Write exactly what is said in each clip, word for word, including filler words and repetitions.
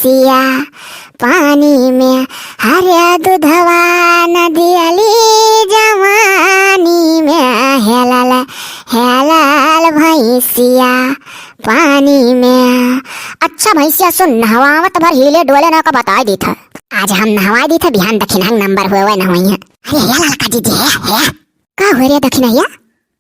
दिया पानी में, हरे दुधवा नदियली जवानी में, हेलल, हेलल भैंसिया पानी में। अच्छा भैंसिया सुन, नहवावत भर हिले डोले ना का बताई दीत है। आज हम नहवाई दीत है, बिहान दखिनहा नंबर हुए हुए नहवाई है। अरे हे ललका जीजी, हे, हे। का हुए रे दखिनहिया?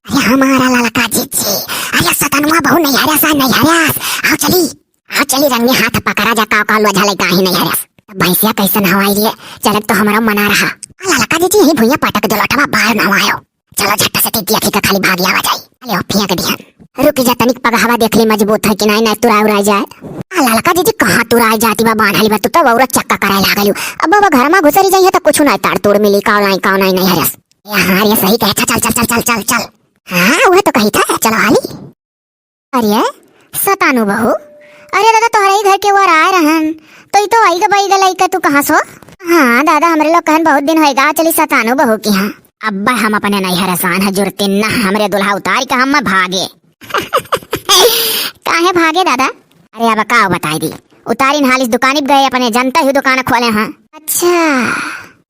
अरे हमारा ललका जीजी, अरे सतनुआ बहू नैहरे सा नैहरे आस। आओ चली, आओ चली रंगे हाथ पकड़ा जा, का का लोझा लइका ही नैहरे आस। तब भैंसिया कैसे नहवाई लिए, चलत तो हमारा मना रहा। आ ललका जीजी यही भुइया पटक दो लोटवा बाहर नहवायो। चलो झट से दीदी अखी का खाली भाग आवा जाई। अरे ओ फेंक दिहन। रुक जा तनिक पगहवा देख ली मजबूत है कि नहीं, नहीं तुरा उरा जाए। आ ललका जीजी कहाँ तुरा जाती बा, बांधली बा तू तो औरत चक्का करे लागलू। अब बाबा घर में घुसरी जाइए तो कुछ नहीं ताड़ तोड़ मिली, काव नहीं काव नहीं नैहरे आस। ए, हाँ, ये सही कहे। अच्छा, चल, चल, चल, चल, चल, चल। हाँ, वह तो कही था, चलो हाली। अरे, सतानु बहू, अरे दादा, तोहरे ही घर के ओर आए रहन, तो ई तो आई गई गई का तू कहाँ सो? हाँ दादा, हमरे लोग कहन बहुत दिन होएगा, चली सतानु बहू की हाँ। अब हम अपने नैहर आसान है जुरतिन ना, हमरे दुल्हा उतारी का हम भागे। काहे भागे दादा? अरे अब का बताई दी, उतारी नहालिस दुकानी पे गए, अपने जनता ही दुकान खोले हैं। अच्छा।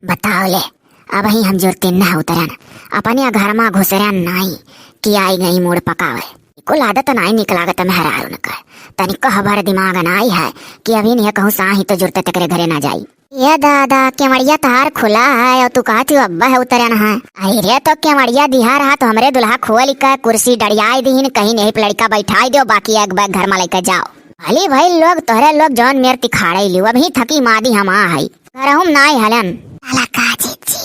बताओ ले, अब ही हम जुरतिन ना उतरन, अपने घर में घुसरन नाई कि आई गई मूड़ पकावे। कुल आदत नाई निक लागत मेहरारून का। तनिको हमार दिमाग नाई है कि अभी नहीं कहूँ साही तो जुरते तकरे घरे ना जाई। ये दादा, केवड़िया तहार खुला है और तू कहत हो अब्बा है उतरन है। अरे रे, तो केवड़िया दिहा रहा तो हमरे दुल्हा खोल का कुर्सी डड़ियाई दीहिन, कहीं नहीं पे लड़का बैठाई दो, बाकी एक बैग घर में लेके जाओ। भली भाई लोग तोहरे लोग जौन मेर तिखाड़े लियो, अभी थकी मादी हम आ हई। घरहुम नाई हलन। ललका जीजी,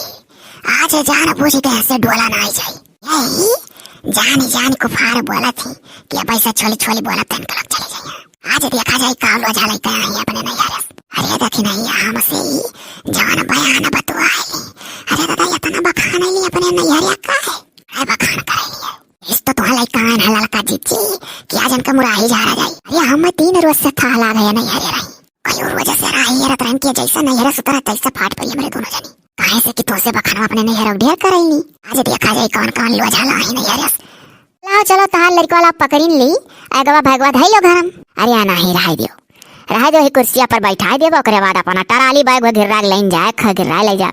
आज जान बूझ के ऐसे डोला नाई जाई। यही जानी जानी कुफार बोलत ही कि अब ऐसा छोली छोली बोलत तन के लोग चले जाइए। आज देखा जाए का लोझा लेके आई अपने नैहरे से। अरे दखिनहिया, हमसे ही जवान बयान बतुआई। अरे दादा, इतना बखान ली अपने नैहरिया का है? अरे बखान करे लिए। इस तो तुहा लइका आन है ललका जीजी कि आज इनका मुराही झाड़ा जाई। अरे हम तीन रोज से था लाग है नैहरे रही। कई रोज से राही हेरत रहन कि जैसे नैहरे सुतरा तैसे फाट पड़ी हमरे दोनों जनी। काहे से कि तोसे बखानवा अपने नैहरे ढेर करैनी। आज देखा जाए कौन कौन लोझा लाही नैहरे से। लाओ चलो तहार लड़का वाला पकड़िन ली, अगवा भगवा धई लो घरम। अरे आ नाही, रहाई दियो, रहाई दियो, ही कुर्सिया पर बैठाई देबो, ओकरे बाद अपना टराली बैग घिर्रा के लेन जाए, ख घिर्रा ले जा।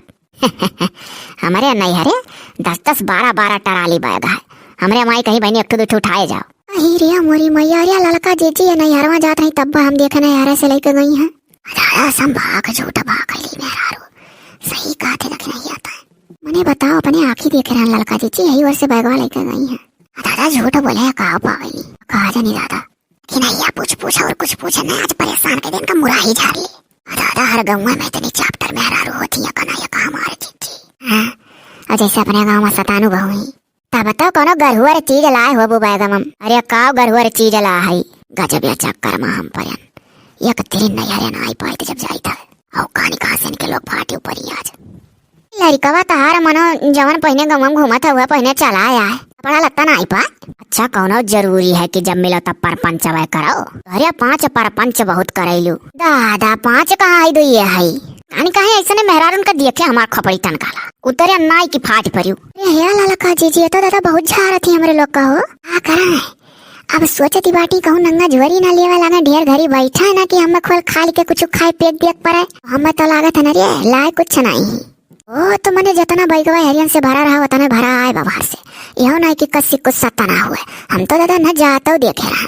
हमरे नैहरे दस दस बारह बारह टराली बैग है। हमरे माई कहीं बहनी एक ठो दू ठो उठाए जाओ। अही रे मोरी मैया, अरे ललका जीजी ये नैहरवा जात रही तब हम देखे नैहरे से लेके गई हैं। दादा संभाग झूठ भाग ली मेहरारू। सही कहते लेकिन नहीं आता है। मने बताओ अपने आँखी देखे रहन ललका जीजी यही ओर से बैगवा लेके गई हैं। दादा झूठ बोले हैं, कहा पावेली, कहा जानी दादा। कि नहीं या पूछ पूछ और कुछ पूछ नहीं, आज परेशान के दिन का मुराही झाड़ ली। दादा हर गाँव में इतनी चाप्टर मेहरारू होती है, कना ये कहा मारे जीजी। हाँ, और जैसे अपने गाँव में सतानु बहू ही। तब तो कोनो गरहुअर चीज लाए होबू बैगमम। अरे काव गरहुअर चीज ला हई। गजब या चक्कर में हम पड़न। एक तिरिन नैहरे ना आई पाइत जब जाइत है। हौ कानी कहाँ से इनके लोग फाटी ऊपरी आज। लड़िकवा तहार मनो जवन पहिने गमम घूमत हुआ पहिने चला आए। कपड़ा लत्ता ना आई पाए। अच्छा कौनो जरूरी है कि जब मिलो तब परपंच वह करो? अरे पाँच परपंच बहुत करैलू। दादा पाँच कहाँ है, दुइये है। कानी कहे ऐसने मेहरारून का देखे हमार खोपड़ी टनकाला। उतरे नाई की फाट परियो। अरे हे ललका जीजी, ये तो दादा बहुत झारत ही हमरे लोग का हो। का करें? अब सोचती बाटी कहूँ नंगा झोरी ना लेवे लागे, ढेर घरी बैठा है ना कि हमें खोल खाली के कुछ खाए पेट देख पड़े। हमें तो लागत है ना रे, लाए कुछ नहीं। ओ तो मने जतना बैगवा हरियन से भरा रहा उतने भरा आए बाहर से। यहो नहीं कि कसी कुछ सत्ता ना हुए। हम तो दादा न जातो देखे रहन।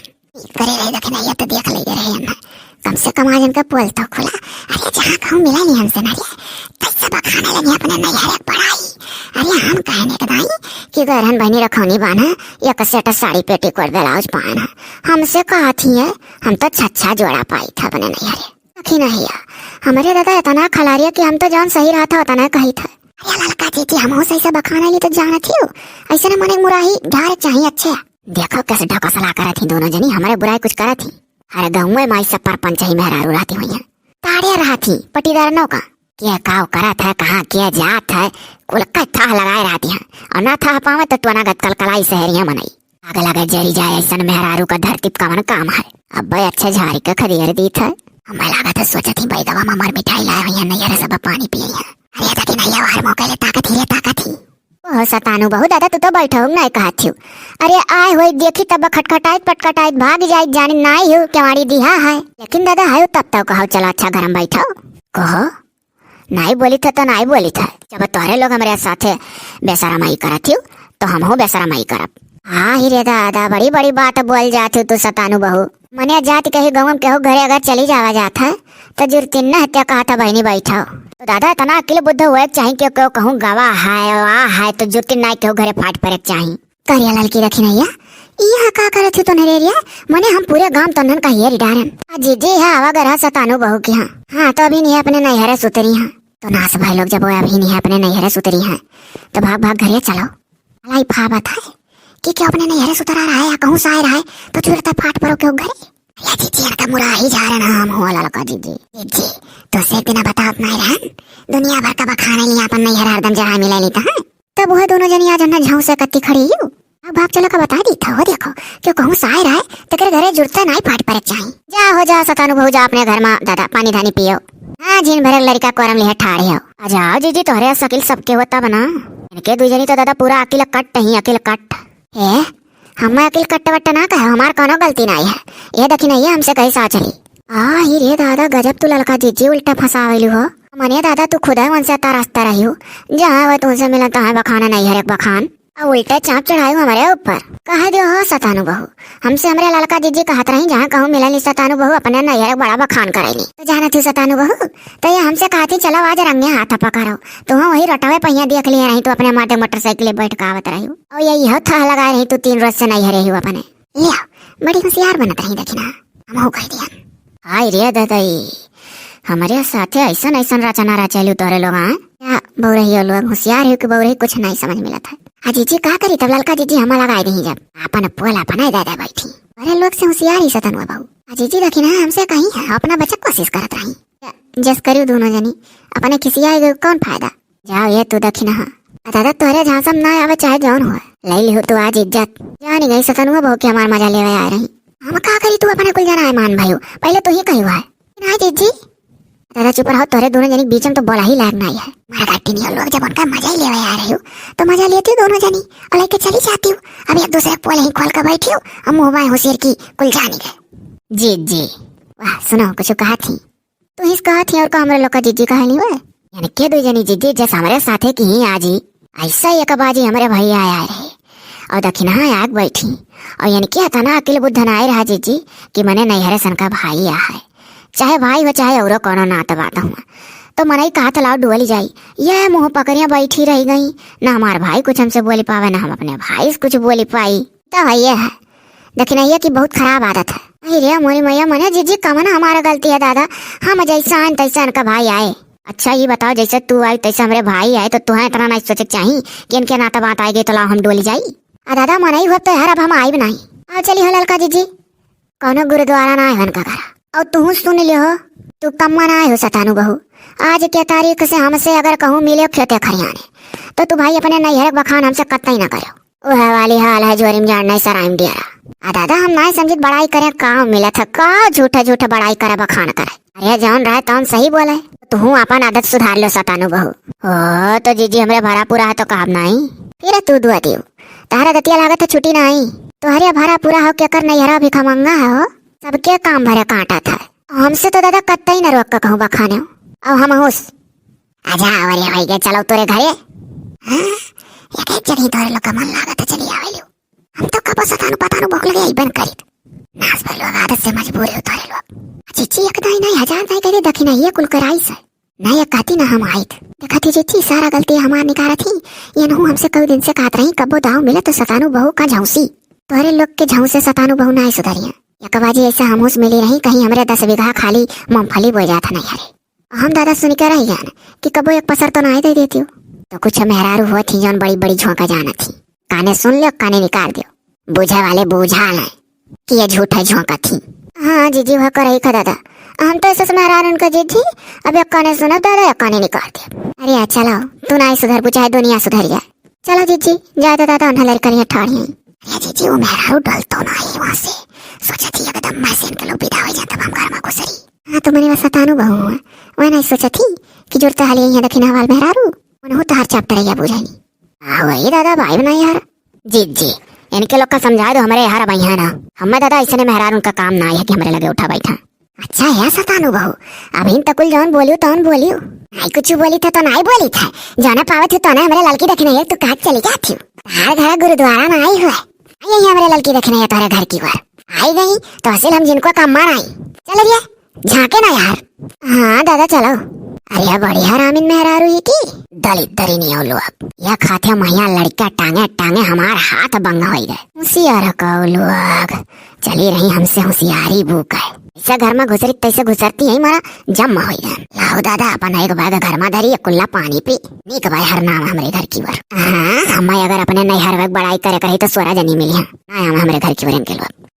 करे रहे देखे नहीं, ये तो देख ले रहे हैं ना। कम से कम आज इनका पोल तो खुला। अरे जहाँ कहूँ मिला नहीं हमसे ना रे, कैसे बखाने लगे अपने नैहरे के बड़ाई। अरे हम कहने के दाई कि गरहन बहनी रखौनी बाना, एक सेट साड़ी पेटीकोट ब्लाउज पाना। हमसे कहा थी है, हम तो छच्छा जोड़ा पाई था अपने नैहरे। सखी नहीं है, हमरे दादा इतना खलारिया कि हम तो जौन सही रहा था उतना कही था। अरे ललका जीजी, हम सही से बखाने ली तो जानत ही हो, ऐसे ना मने मुराही झारे चाहिए अच्छे। देखो कैसे ढकोसला करत ही दोनों जनी, हमरे बुराई कुछ करत ही। हर गाँव में माई सब परपंच ही मेहरारू रहती हुई हैं। ताड़े रहत ही पटीदार नौका। के काव करत है, कहाँ के जात है, कुल का थाह लगाए रहती हैं। और ना थाह पावे तो टोना गत कलकलाई शहरिया मनई। आग लगे जरी जाए ऐसन मेहरारू का धरती पे कवन काम है। अब्बे अच्छे झारी के खदेर दीत है। हमें लागत है सोचत ही बैगवा में हमार मिठाई लाए हुई है, नैहरे सब पानी पिए हैं। अरे तकी नहीं आवार मौके ले ताकत ही रे ताकत ही। ओ ओ सतानू बहू, दादा तू तो बैठउ नाहीं कहत हिउ। अरे आए होई देखी तब खटखटाइत पटखटाइत भाग जाइत, जानी नाहीं हिउ केवाड़ी दिहा है। लेकिन दादा है तब तो कहउ चलो अच्छा घर में बैठउ। कहो, नाहीं बोलित है तो नाहीं बोलित है। जब तोहरे लोग हमरे साथे बेसरमाई करत हिउ तो हमहू बेसरमाई करब। हाँ ही रे दादा, बड़ी बड़ी बात बोल जात हिउ तू सतानू बहू। मने जात कही गाँव में केहू घरे अगर चली जावा जात है तो जुर्तिन न हत्या कहत है बहिनी बैठउ। तो दादा इतना अकिल बुद्धि हुए चाही कि केहू कहूँ गवा है, आ है तो जुर्तिन नाहीं केहू घरे फाट पड़े चाही। करिया ललकी रखी नैया, ई यहाँ का करत हिउ तोन्हरे एरिया? मने हम पूरे गांव तोन्हन का हेरी डारन। आ जीजी है आवा गरहा सतानू बहू की हाँ। हाँ तो अभी नहीं अपने नैहरे सुतरी हाँ। तो नास भाई लोग जब वो अभी नहीं अपने नैहरे सुतरी हैं तो भाग भाग घरे चलो। अलाई फाबत है कि केहू अपने नैहरे सुतरा रहा है या कहूँ से आए रहा है तो चुरता फाट पड़ो केहू घरे। या जीजी इनका मुरा ही जा रहे ना हम हो ललका जीजी। जीजी तो से एक दिन बतावत नहीं रहन, दुनिया भर का बखाने लिया अपन नैहर हरदम जहाँ मिले लेता है। तब वह दोनों जनी आज अन्ना झाँव से कत्ती खड़ी हिउ। अब भाग चलो का बता दी था, हो देखो, केहू कहूँ से आए रहे, तेकरे घरे जुरता नाहीं फाट पड़े चाही। जा हो जा सतानू बहू, जा अपने घर में दादा पानी धानी पियो। हाँ, झीन भरे लड़का कोरम लिहे ठाड़े हो। आ जाओ जीजी, तोहरे अस अकिल सबके होता बना। इनके दुई जनी तो दादा पूरा अकिल कट्ट ही, अकिल कट्ट। ए, हमें अकिल कट्ट वट्ट ना कहे, हमार कौनो गलती नाहीं है। ये देखी नहीं है हमसे कहीं सा चली। आ ही रे दादा, गजब तू ललका जीजी उल्टा फंसावेलू हो। मने दादा तू खुद है उनसे अता रास्ता रही हो, जहाँ वह तुमसे मिलन तहाँ बखाना नहीं हर एक बखान। आ उल्टे चाप चढ़ायु हमरे ऊपर। कह दियो हो सतानू बहू, हमसे हमरे ललका जीजी कहत रही, जहाँ कहूँ मिलेली सतानू बहू, अपने नैहर के बड़ा बखान करेली। तो जानत ही सतानू बहू, तो ये हमसे कहती, "चलो आज रंगे हाथ पकड़ो।" तो हम वही रोटवे पहिया देख लिए रही, तो अपने माटे मोटरसाइकिल बैठ के आवत रही। और ये यह था लगाए रही, तू तीन रोज से नैहरे ही अपने। लिया, बड़ी होशियार बनत रही देखी ना, हमहू कह दिया। हाय रे ददई, हमरे साथे ऐसन ऐसन रचना रचेलू तोरे लोग, हाँ? क्या बउरही हो लोग, होशियार हो कि बउरही, कुछ नहीं समझ मिलत है। आ जीजी का करी तब ललका जीजी हम लगाए रही जब। आपन पोल अपना दादा बैठी। अरे लोग से होशियार ही सतन हुआ बहू। आ जीजी देखी ना हमसे कहीं है, अपना बचे कोशिश करत रही। जस करियो दोनों जनी, अपने खिसियाए गए कौन फायदा? जाओ ये तू देखी ना। आ दादा तोहरे झांसा में ना आवे चाहे जौन हो, ले लिहो तू आज इज्जत। जानी गई सतन हुआ बहू के हमार मजा लेवे आ रही। हम का करी तू अपने कुल जना है मान भाई, पहले तू ही कही हुआ है। ना जीजी। दादा चुप रहो, तोरे दोनों जनी के बीच में तो बोला ही लायक नहीं है। मारा गाटी नहीं लोग जब उनका मजा ही लेवे आ रही हो, तो मजा लेती हो दोनों जनी और लेके चली जाती हो। अब एक दूसरे के पोल ही खोल कर बैठी हो, हम मुँह बाएं हुसिर की कुल जानी गए। जीजी। वाह, सुनो, कुछ कहा थी? तू ही कहा थी और का हमरे लोग का जीजी कहा नहीं हुआ? यानी के दो जनी जीजी जस हमरे साथे की ही आज ही ऐसा एक बाजी हमरे भैया आया रहे और दखिनहा आग बैठी और यानी के इतना अकिल बुद्धि ना आए रहा जीजी कि मने नैहरे सन का भाई आ है, चाहे भाई हो चाहे औरो कोनो नात बात हुआ, तो मनई कहत लाओ डुअली जाई, यह मुँह पकड़िया बैठी रही गई, ना हमार भाई कुछ हमसे बोली पावे ना हम अपने भाई से कुछ बोली पाई। तो है ये है दखिनैया की बहुत खराब आदत है। अरे रे मोरी मैया, मने जीजी कमन हमारा गलती है दादा, हम जैसा आन तैसा इनका भाई आए। अच्छा ये बताओ, जैसे तू आई तैसे हमरे भाई आए, तो तुहें इतना नहीं सोचे के चाही कि इनके नाता बात आए गए तो लाओ हम डोली जाई। आ दादा मनई हुआ तो यार अब हम आइब नहीं। आओ चली हो ललका जीजी, कौनो गुरुद्वारा ना है इनका घर। और तू सुन लियो हो, तू कम्मा ना हो सतानू बहू, आज के तारीख से हमसे अगर कहूँ मिले खेते खरियाने तो तू भाई अपने नैहर के बखान हमसे कतई ना करो। वह वाली हाल है जोरिम जान नहीं सराइम दियरा। आ दादा हम नाई समझित बड़ाई करे का मिलत है, का झूठा झूठा बड़ाई करे बखान करे। अरे जौन रहे तौन सही बोले। तू अपन आदत सुधार लो सतानू बहू। ओ तो जीजी हमरे भरा पूरा है तो कहब नाई। फिर तू दुआ दियो। तहरा दतिया लागत है छुट्टी नाई। तोहरे भरा पूरा हो के कर नैहरा भिखमंगा है हो। सबके काम भरे काटत है। हमसे तो दादा कत्ता ही न रोक के कहूँ बखाने हो। अब हम होश। आजा अरे होई गए चलो तोरे घरे। हाँ? एक एक जगह तोरे लोग का मन लागत है चली आवे लियो। हम तो कबो सतानु पतानु भूख लगे अइबे न करित। नास भाई लोग आदत से मजबूर हो तोरे लोग। जीजी एक दाई नहीं हजार दाई करे दखिना ये कुल कराई से। नहीं एक कहती ना हम आइत। देखा थी जीजी सारा गलती हमार निकारा थी। ये नहु हमसे कई दिन से कहत रही कबो दाव मिले तो सतानु बहू का झौंसी। तोरे लोग के झौंसे सतानु बहू ना सुधरिया। एक बाजी ऐसा हमहूस मिली रही कहीं हमरे दस बीघा खाली मूंगफली बोए जात नहीं हरे। हम दादा सुन के रह गया कि कबो एक पसर तो ना दे देती हो। तो कुछ मेहरारू हुआ थी जौन बड़ी बड़ी झोंका जाना थी। काने सुन लियो, काने निकाल दियो। बूझे वाले बूझा लें कि ये झूठा झोंका थी। हाँ जीजी, वह करई का दादा। हम तो ऐसे से मेहरारू उनका जीजी, अब एक काने सुनब दादा, एक काने निकाल दियो। अरे अच्छा लाओ, तू ना सुधर बुझाए दुनिया सुधर जाए। चलो जीजी, जाए तो दादा उन्हें लड़का लिए ठाड़ी। अरे जीजी, वो मेहरारू डल तो ना ही वहाँ से। सोचा थी एकदम मैं से इनके लोग विदा हो जाए तब हम घर में घुसरी। हाँ तो मैंने बस सतानु बहू हुआ। वह नहीं सोचा थी कि जुड़ता हाल यहाँ दखिना वाल मेहरारू। उन्हों तो हर चैप्टर या बुझाई नहीं। आ वही दादा, अब आइब ना यार। जी जी, इनके लोग का समझा दो, हमरे यार अब यहाँ ना। हमें दादा ऐसे मेहरारू उनका काम ना है कि हमरे लगे उठा बैठा। अच्छा है सतानू बहू, अभी तकुल जौन बोलियो तौन बोलियो। नाई कुछ बोली था तो नाई बोली था, जाना पावत हो तो ना हमरे लड़की देखने है, तू कहाँ चली जाती हो? तार घर गुरुद्वारा में आई हुआ है, आई यही हमरे लड़की देखने है तोरे घर की ओर। आई गई तो असल हम जिनको काम मार आई। चल रिया, झांके ना यार। हाँ दादा चलो। अरे बढ़िया रामिन मेहरारू ये की दलित दरिनी हो लोग, यह खाते महिया लड़का टांगे टांगे हमार हाथ बंग हो गए। होशियार कहो लोग, चली रही हमसे होशियारी बूक है। ऐसा घर में घुसरी तैसे घुसरती है मारा जम हो गए। लाओ दादा अपन एक बैग घर में धरी, एक कुल्ला पानी पी। नीक भाई हर नाम हमरे घर की ओर। हाँ, हम अगर अपने नैहर में बड़ाई करे करी तो सोरा जनी मिली है। ना हम हमरे घर की ओर इनके लोग।